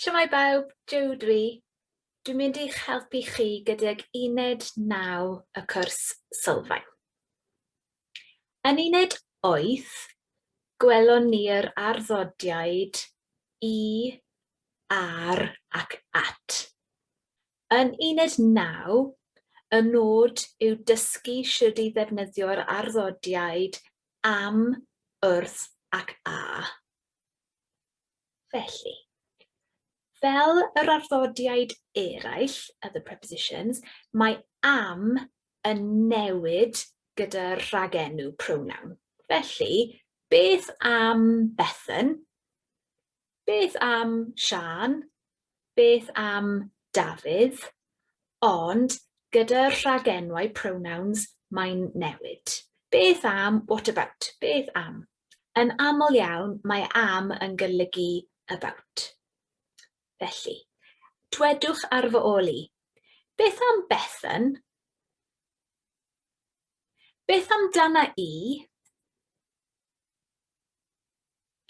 Shwmae bawb, Joe dwi. Dwi'n mynd i'ch helpu chi gydag uned 9 y cwrs sylfaen. Yn uned 8, gwelon ni'r arddodiaid i, ar ac at. Yn uned 9, y nod yw dysgu shwd i ddefnyddio'r arddodiaid am, wrth ac a. Felly, fel yr arddodiaid eraill, other prepositions, mae am yn newid gyda'r rhagenw pronoun. Felly, beth am Bethan? Beth am Siân? Beth am Dafydd? Ond gyda'r rhagenwau pronouns mae'n newid. Beth am, what about? Beth am? Yn aml iawn, mae am yn golygu about. Felly, dwedwch ar fy ôl i. Beth am Bethan? Beth amdana i?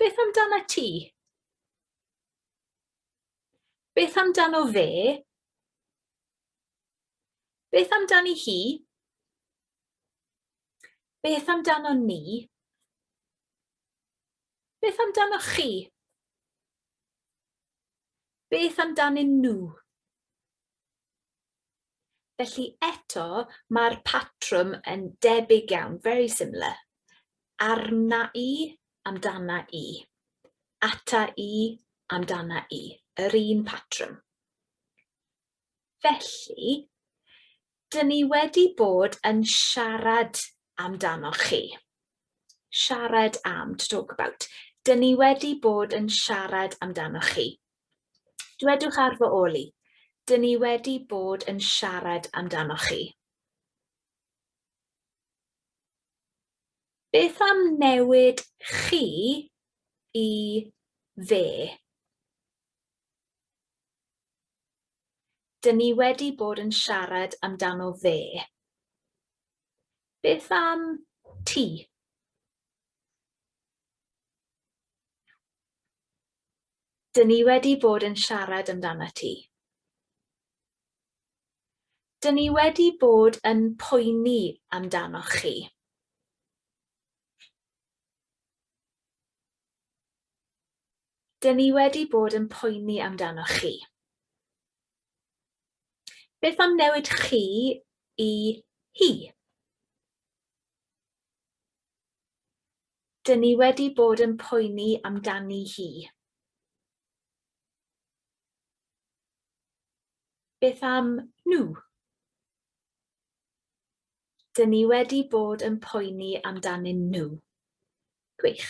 Beth amdana ti? Beth amdano fe? Beth amdani hi? Beth amdano ni? Beth amdanoch chi? Beth amdanyn nhw? Felly eto, mae'r patrwm yn debyg iawn, very similar. Arna i, amdana i. Ata i, amdana i. Yr un patrwm. Felly, dyn ni wedi bod yn siarad amdanoch chi. Siarad am, to talk about. Dyn ni wedi bod yn siarad amdanoch chi. Dwedwch ar fy ôl i. Dyn ni wedi bod yn siarad amdanoch chi. Beth am newid chi i fe? Dyn ni wedi bod yn siarad amdano fe. Beth am ti? Dyn ni wedi bod yn siarad amdano ti. Dyn ni wedi bod yn poeni amdanoch chi. Dyn ni wedi bod yn poeni amdanoch chi. Beth am newid chi i hi? Dyn ni wedi bod yn poeni amdani hi. Beth am nhw? Dyn ni wedi bod yn poeni amdanyn nhw. Gwych.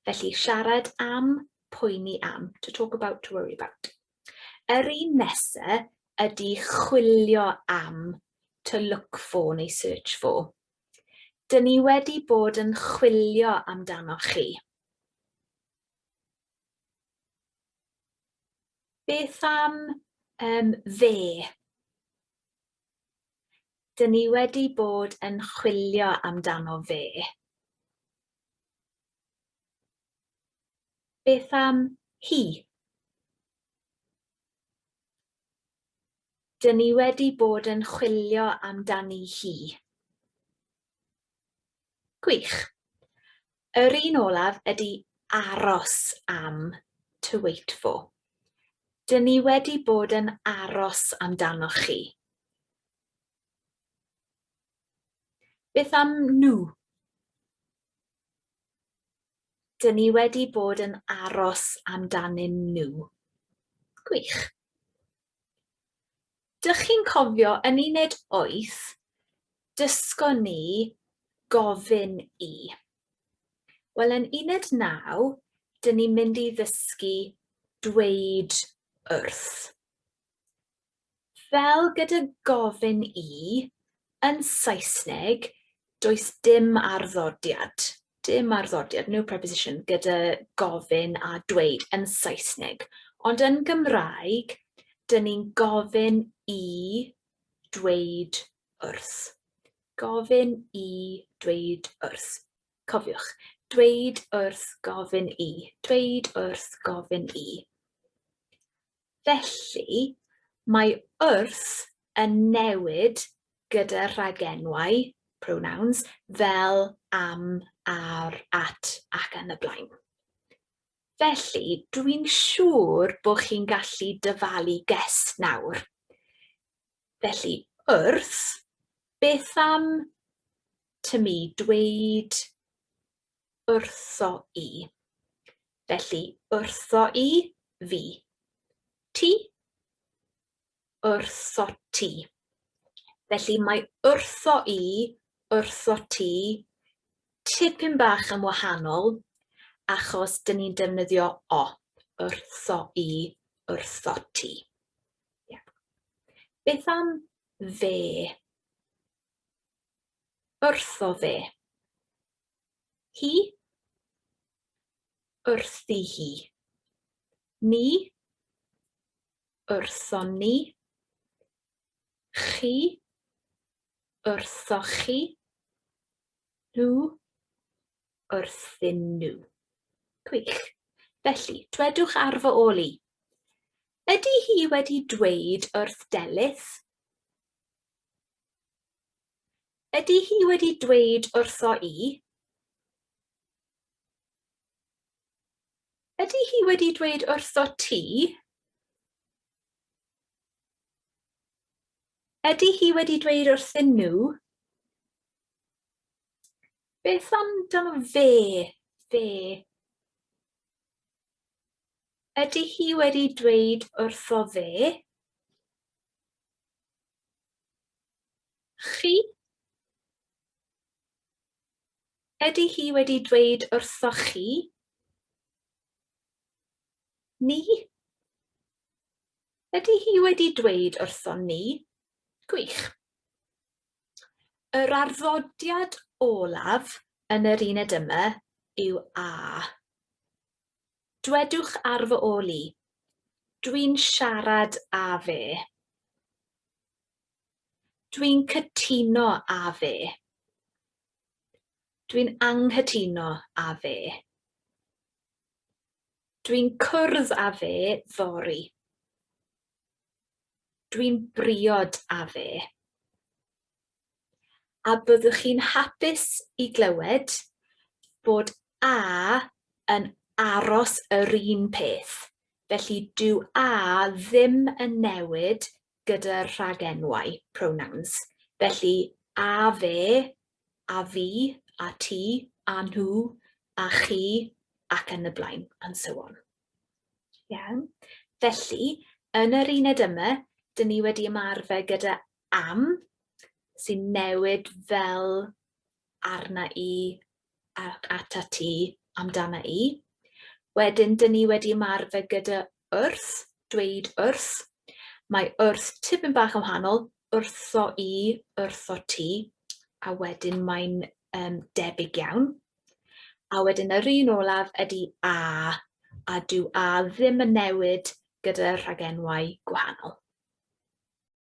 Felly siarad am, poeni am. To talk about, to worry about. Yr un nesa ydy chwilio am, to look for neu search for. Dyn ni wedi bod yn chwilio amdanoch chi. Beth am um, fe? Dyn ni wedi bod yn chwilio amdano fe. Beth am hi? Dyn ni wedi bod yn chwilio amdani hi. Gwych. Yr un olaf ydy aros am, to wait for. Dyn ni wedi bod yn aros amdanoch chi. Beth am nhw? Dyn ni wedi bod yn aros amdanyn nhw. Gwych. Dych chi'n cofio yn uned 8, dysgon ni gofyn i. Wel, yn uned 9, dyn ni'n mynd i ddysgu dweud wrth. Fel gyda gofyn i, yn Saesneg, does dim arddodiad, dim arddodiad, no preposition, gyda gofyn a dweud yn Saesneg. Ond yn Gymraeg, dyn ni'n gofyn i dweud wrth. Gofyn i dweud wrth. Cofiwch, dweud wrth gofyn i, dweud wrth gofyn i. Felly, mae wrth yn newid gyda rhagenwau, pronouns, fel am, ar, at ac yn y blaen. Felly, dwi'n siŵr bod chi'n gallu dyfalu guess nawr. Felly, wrth, beth am to me, dweud wrtho i? Felly, wrtho i, fi. Ti? Wrtho ti. Felly mae wrtho i, wrtho ti, tipyn bach yn wahanol achos dyn ni'n defnyddio o, wrtho i, wrtho ti. Yeah. Beth am fe? Wrtho fe. Hi? Wrthi hi. Ni? Wrthon ni. Chi. Wrthoch chi. Nhw. Wrthyn nhw. Gwych. Felly, dwedwch ar fy ôl i. Ydy hi wedi dweud wrth Delyth? Ydy hi wedi dweud wrtho i? Ydy hi wedi dweud wrtho ti? Ydy hi wedi dweud wrthyn nhw? Beth amdano fe? Fe. Ydy hi wedi dweud wrtho fe? Chi? Ydy hi wedi dweud wrthoch chi? Ni? Ydy hi wedi dweud wrthon ni? Gwych. Yr arddodiad olaf yn yr uned yma yw a. Dwedwch ar fy ôl i. Dwi'n siarad â fe. Dwi'n cytuno â fe. Dwi'n anghytuno â fe. Dwi'n cwrdd â fe fory. Dwi'n briod â fe. A byddwch chi'n hapus i glywed bod a yn aros yr un peth. Felly dyw a ddim yn newid gyda'r rhagenwau, pronouns. Felly a fe, a fi, a ti, a nhw, a chi, ac yn y blaen, and so on. Iawn. Felly, yn yr uned yma, dyn ni wedi ymarfer gyda am, sy'n newid fel arna i, ac ata ti, amdana i. Wedyn, dyn ni wedi ymarfer gyda wrth, dweud wrth. Mae wrth tipyn bach yn wahanol, wrtho i, wrtho ti, a wedyn mae'n um, debyg iawn. A wedyn yr un olaf ydy a, a dyw a ddim yn newid gyda rhagenwau gwahanol.